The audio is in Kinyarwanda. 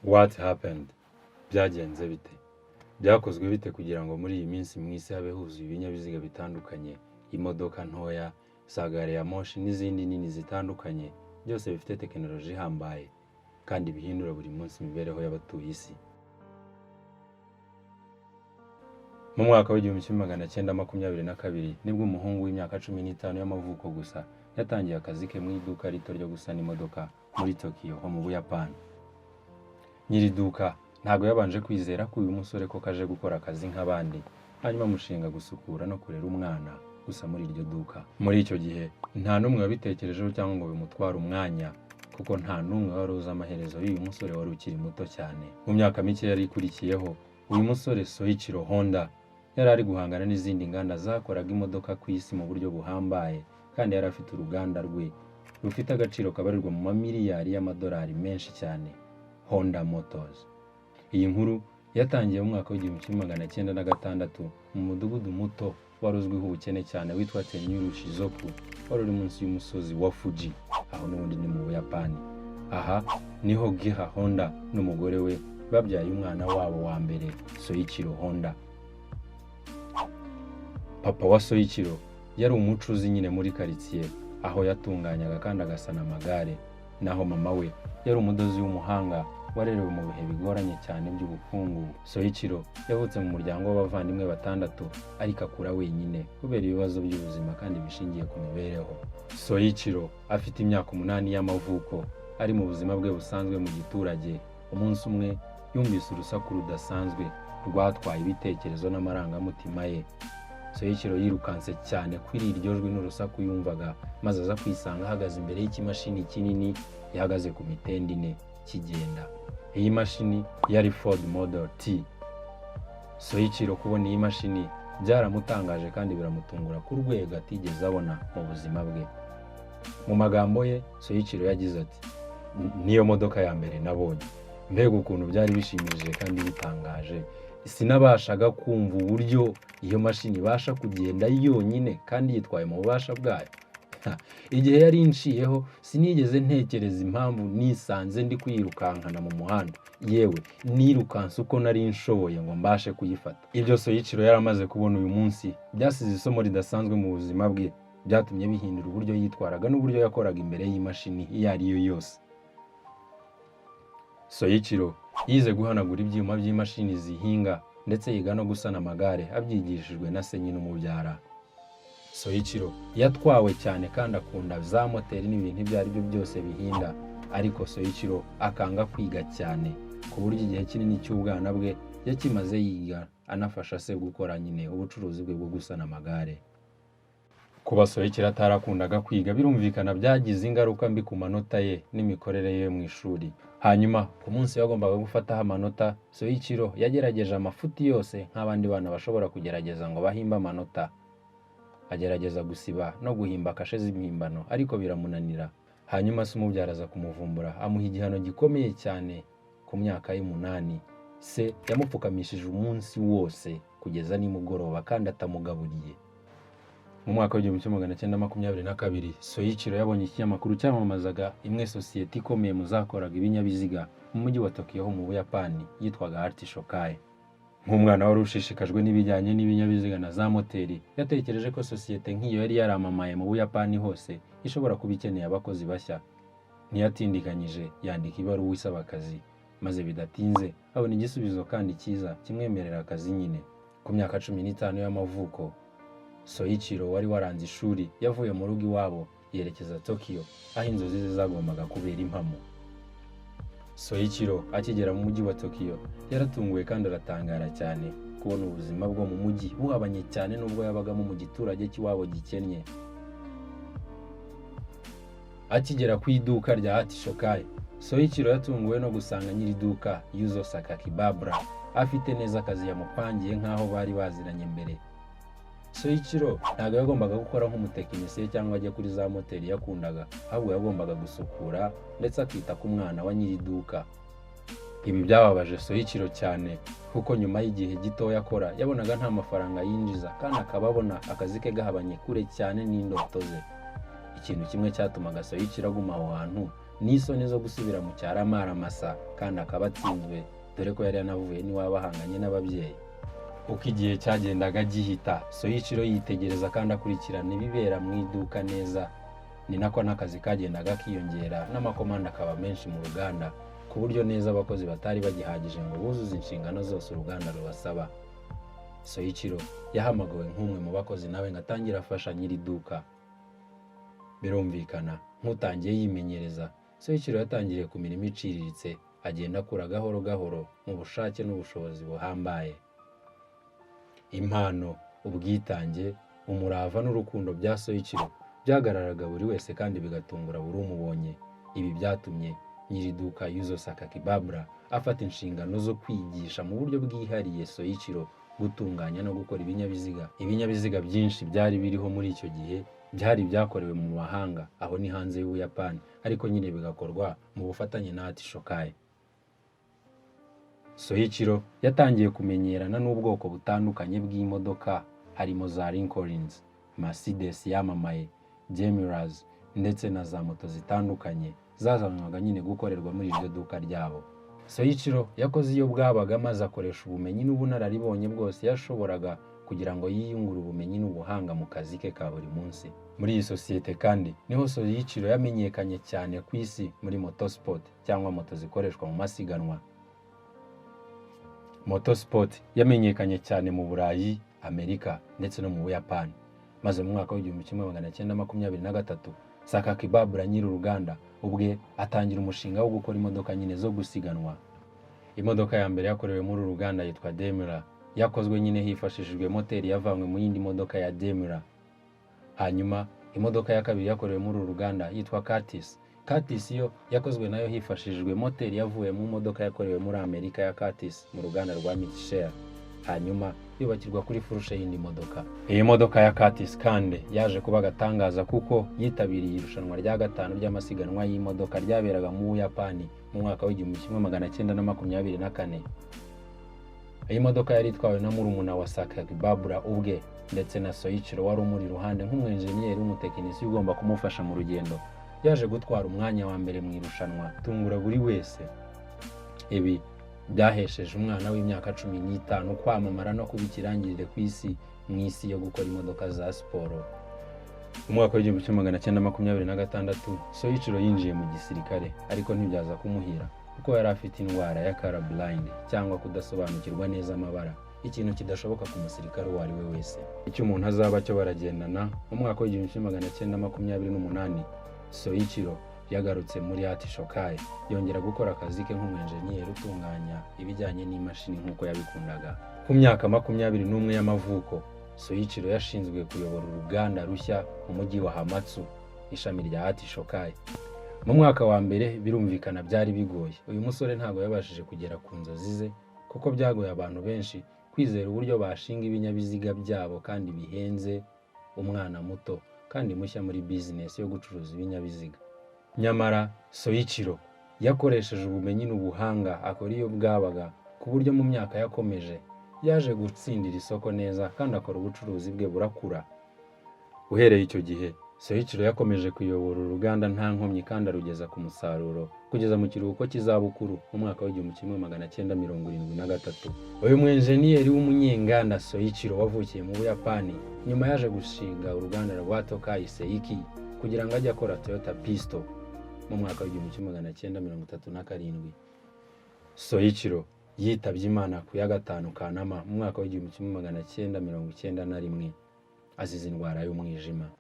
What happened? Byagenze bite? Byakozwe bite kugira ngo muri iyi minsi mu isi habe huzuye ibinyabiziga bitandukanye, imodoka ntoya, za gari ya moshi n'izindi nini zitandukanye, byose bifite tekinoloji ihambaye kandi bihindura buri munsi imibereho y'abatuye isi? Mu mwaka w'1922 nibwo umuhungu w'imyaka 15 y'amavuko gusa yatangiye akazi ke mu iduka rito ryo gusana imodoka muri Tokiyo ho mu Buyapani. Nyiri iduka ntabwo yabanje kwizera ko uyu musore ko kaje gukora akazi nk'abandi, hanyuma amushinga gusukura no kurera umwana gusa muri iryo duka. Muri icyo gihe nta n'umwe wabitekerejeho cyangwa ngo bimutware umwanya, kuko nta n'umwe wari uzi amaherezo y'uyu musore wari ukiri muto cyane. Mu myaka mike yari ikurikiyeho, uyu musore Soichiro Honda yari ari guhangana n'izindi nganda zakoraga imodoka ku isi mu buryo buhambaye, kandi yari afite uruganda rwe rufite agaciro kabarirwa mu mamiliyari y'amadolari menshi cyane, Honda Motors. Iyi nkuru yatangiye mu mwaka w'1906 mu mudugudu muto wari uzwiho ubukene cyane witwa Tenryū Shizuoka, wari uri munsi y'umusozi wa Fuji, aho n'ubundi ni mu Buyapani. Aha niho Giha Honda n'umugore we babyaye umwana wabo wa mbere, Soichiro Honda. Papa wa Soichiro yari umucuzi nyine muri karitsiye, aho yatunganyaga kandi agasana amagare, naho mama we yari umudozi w'umuhanga warerewe mu bihe bigoranye cyane by'ubukungu. Soichiro yavutse mu muryango w'abavandimwe batandatu, ariko akura wenyine kubera ibibazo by'ubuzima kandi bishingiye ku mibereho. Soichiro afite imyaka 8 y'amavuko, ari mu buzima bwe busanzwe mu giturage. Umunsi umwe yumvise urusaku rudasanzwe rwatwaye ibitekerezo n'amarangamutima ye. Soichiro yirukanse cyane kuri iryo jwi n'urusaku yumvaga, maze aza kwisanga ahagaze imbere y'ikimashini kinini gihagaze ku mitende ine kigenda. Iyi mashini yari Ford Model T. Soichiro kubona iyi mashini byaramutangaje kandi biramutungura ku rwego atigeze abona mu buzima bwe. Mu magambo ye, Soichiro yagize ati: "Niyo modoka ya mbere nabonye. Mbega ukuntu byari bishimishije kandi bitangaje. Sinabashaga kumva uburyo iyo mashini ibasha kugenda yonyine kandi yitwaye mu bubasha bwayo. Igihe yari inshiyeho sinigeze ntekereza impamvu nisanze ndi kuyirukankana mu muhanda. Yewe nirukanse uko nari nshoboye ngo mbashe kuyifata." Ibyo Soichiro yari amaze kubona uyu munsi byasize isomo ridasanzwe mu buzima bwe, byatumye bihindura uburyo yitwaraga n'uburyo yakoraga imbere y'imashini iyo ari yo yose. Soichiro yize guhanagura ibyuma by'imashini zihinga, ndetse yiga no gusana amagare abyigishijwe na se nyine umubyara. Soichiro yatwawe cyane kandi akunda za moteri n'ibintu ibyo ari byo byose bihinda, ariko Soichiro akanga kwiga cyane, ku buryo igihe kinini cy'ubwana bwe yakimaze yiga anafasha se gukora nyine ubucuruzi bwe bwo gusana amagare. Kuba Soichiro atarakundaga kwiga birumvikana byagize ingaruka mbi ku manota ye n'imikorere ye mu ishuri. Hanyuma ku munsi yagombaga gufataho amanota, Soichiro yagerageje amafuti yose nk'abandi bana bashobora kugerageza ngo bahimbe amanota. Agerageza gusiba no guhimba kashe z'impimbano, ariko biramunanira. Hanyuma se umubyara aza kumuvumbura, amuha igihano gikomeye cyane. Ku myaka y'8, se yamupfukamishije umunsi wose kugeza nimugoroba kandi atamugaburiye. Mu mwaka w'1922 Soichiro yabonye ikinyamakuru cyamamazaga imwe sosiyete ikomeye mu zakoraga ibinyabiziga mu mujyi wa Tokiyo ho mu Buyapani, yitwaga Art Shokai. Nk'umwana wari ushishikajwe n'ibijyanye n'ibinyabiziga na za moteri, yatekereje ko sosiyete nk'iyo yari yaramamaye mu Buyapani hose ishobora kuba ikeneye abakozi bashya. Ntiyatindiganyije, yandika ibaruwa isaba akazi, maze bidatinze abona igisubizo kandi cyiza kimwemerera akazi nyine. Ku myaka 15 y'amavuko, Soichiro wari waranze ishuri yavuye mu rugo iwabo yerekeza Tokiyo, aho inzozi ze zagombaga kubera impamo. Soichiro akigera mu mujyi wa Tokiyo yaratunguwe kandi aratangara cyane kubona ubuzima bwo mu mujyi buhabanye cyane n'ubwo yabagamo mu giturage cy'iwabo gikennye. Akigera ku iduka rya Art Shokai, Soichiro yatunguwe no gusanga nyiri iduka Yuzo Sakakibara afite neza akazi yamupangiye nk'aho bari baziranye mbere. Soichiro ntabwo yagombaga gukora nk'umutekinisiye cyangwa ajya kuri za moteri yakundaga, ahubwo yagombaga gusukura ndetse akita ku mwana wa nyiri iduka. Ibi byababaje Soichiro cyane, kuko nyuma y'igihe gito yakora yabonaga nta mafaranga yinjiza, kandi akaba abona akazi ke gahabanye kure cyane n'indoto ze. Ikintu kimwe cyatumaga Soichiro aguma aho hantu N'isoni zo gusubira mu cyaro amaramasa kandi akaba atsinzwe, dore ko yari yanavuye n'iwabo ahanganye n'ababyeyi. Uko igihe cyagendaga gihita, Soichiro yitegereza kandi akurikirana ibibera mu iduka neza, ni nako n'akazi kagendaga kiyongera n'amakomanda akaba menshi mu ruganda, ku buryo neza abakozi batari bagihagije ngo buzuze inshingano zose uruganda rubasaba. Soichiro yahamagawe nk'umwe mu bakozi nawe ngo atangire afasha nyiri iduka. Birumvikana, nk'utangiye yimenyereza, Soichiro yatangiriye ku mirimo iciriritse, agenda akura gahoro gahoro mu bushake n'ubushobozi buhambaye. Impano, ubwitange, umurava n'urukundo bya Soichiro byagararaga buri wese kandi bigatungura buri umubonye. Ibi byatumye nyiri iduka Yuzo Sakakibara afata inshingano zo kwigisha mu buryo bwihariye Soichiro gutunganya no gukora ibinyabiziga. Ibinyabiziga byinshi byari biriho muri icyo gihe byari ibyakorewe mu mahanga, aho ni hanze y'Ubuyapani, ariko nyine bigakorwa mu bufatanye na Art Shokai. Soichiro yatangiye kumenyerana n'ubwoko butandukanye bw'imodoka, harimo za Lincolns, Mercedes yamamaye, Daimlers ndetse na za moto zitandukanye zazanwaga nyine gukorerwa muri iryo duka ryabo. Soichiro yakoze iyo bwabaga maze akoresha ubumenyi n'ubunararibonye bwose yashoboraga kugira ngo yiyungure ubumenyi n'ubuhanga mu kazi ke ka buri munsi. Muri iyi sosiyete kandi niho Soichiro yamenyekanye cyane ku isi muri motorsport, cyangwa moto zikoreshwa mu masiganwa. Motorsport yamenyekanye cyane mu Burayi, Amerika ndetse no mu Buyapani. Maze mu mwaka w'1923, Sakakibara nyiri uruganda ubwe atangira umushinga wo gukora imodoka nyine zo gusiganwa. Imodoka ya mbere yakorewe muri uru ruganda yitwa Daimler. Yakozwe nyine hifashishijwe moteri yavanywe mu yindi modoka ya Daimler. Hanyuma imodoka ya kabiri yakorewe muri uru ruganda yitwa Curtiss. Curtiss yo yakozwe nayo hifashishijwe moteri yavuye mu modoka yakorewe muri Amerika ya Curtiss mu ruganda rwa Mitscher, hanyuma yubakirwa kuri furushe y'indi modoka. Iyi modoka ya Curtiss kandi yaje kuba agatangaza kuko yitabiriye irushanwa rya gatanu ry'amasiganwa y'imodoka ryaberaga mu Buyapani mu mwaka w'1924. Iyi modoka yari itwawe na murumuna wa Sakakibara ubwe ndetse na Soichiro wari umuri iruhande nk'umwenjeniyeri w'umutekinisiye ugomba kumufasha mu rugendo. Yaje gutwara umwanya wa mbere mu irushanwa, tungura buri wese. Ibi byahesheje umwana w'imyaka 15 kwamamara no kuba ikirangirire ku isi mu isi yo gukora imodoka za siporo. Mu mwaka w'1926, Soichiro yinjiye mu gisirikare, ariko ntibyaza kumuhira kuko yari afite indwara ya color blind, cyangwa kudasobanukirwa neza amabara, ikintu kidashoboka ku musirikare uwo ari we wese. Icyo umuntu azaba cyo baragendana. Mu mwaka w'1928, Soichiro yagarutse muri Art Shokai, yongera gukora akazi ke nk'umwenjeniyeri utunganya ibijyanye n'imashini nk'uko yabikundaga. Ku myaka 21 y'amavuko, Soichiro yashinzwe kuyobora uruganda rushya mu mujyi wa Hamatsu, ishami rya Art Shokai. Mu mwaka wa mbere birumvikana byari bigoye. Uyu musore ntabwo yabashije kugera ku nzozi ze, kuko byagoye abantu benshi kwizera uburyo bashinga ibinyabiziga byabo kandi bihenze umwana muto kandi mushya muri bizinesi yo gucuruza ibinyabiziga. Nyamara Soichiro yakoresheje ubumenyi n'ubuhanga, akora iyo bwabaga, ku buryo mu myaka yakomeje yaje gutsindira isoko neza kandi akora ubucuruzi bwe burakura. Uhereye icyo gihe, Soichiro yakomeje kuyobora uruganda nta nkomyi kandi arugeza ku musaruro kugeza mu kiruhuko cy'izabukuru mu mwaka w'1973. Uyu mwenjeniyeri w'umunyenganda Soichiro wavukiye mu Buyapani, nyuma yaje gushinga uruganda rwa Tokai Seiki kugira ngo ajye akora Toyota Pistol mu mwaka w'1937. Soichiro yitabye Imana ku ya 5 Kanama mu mwaka w'1991 azize indwara y'umwijima.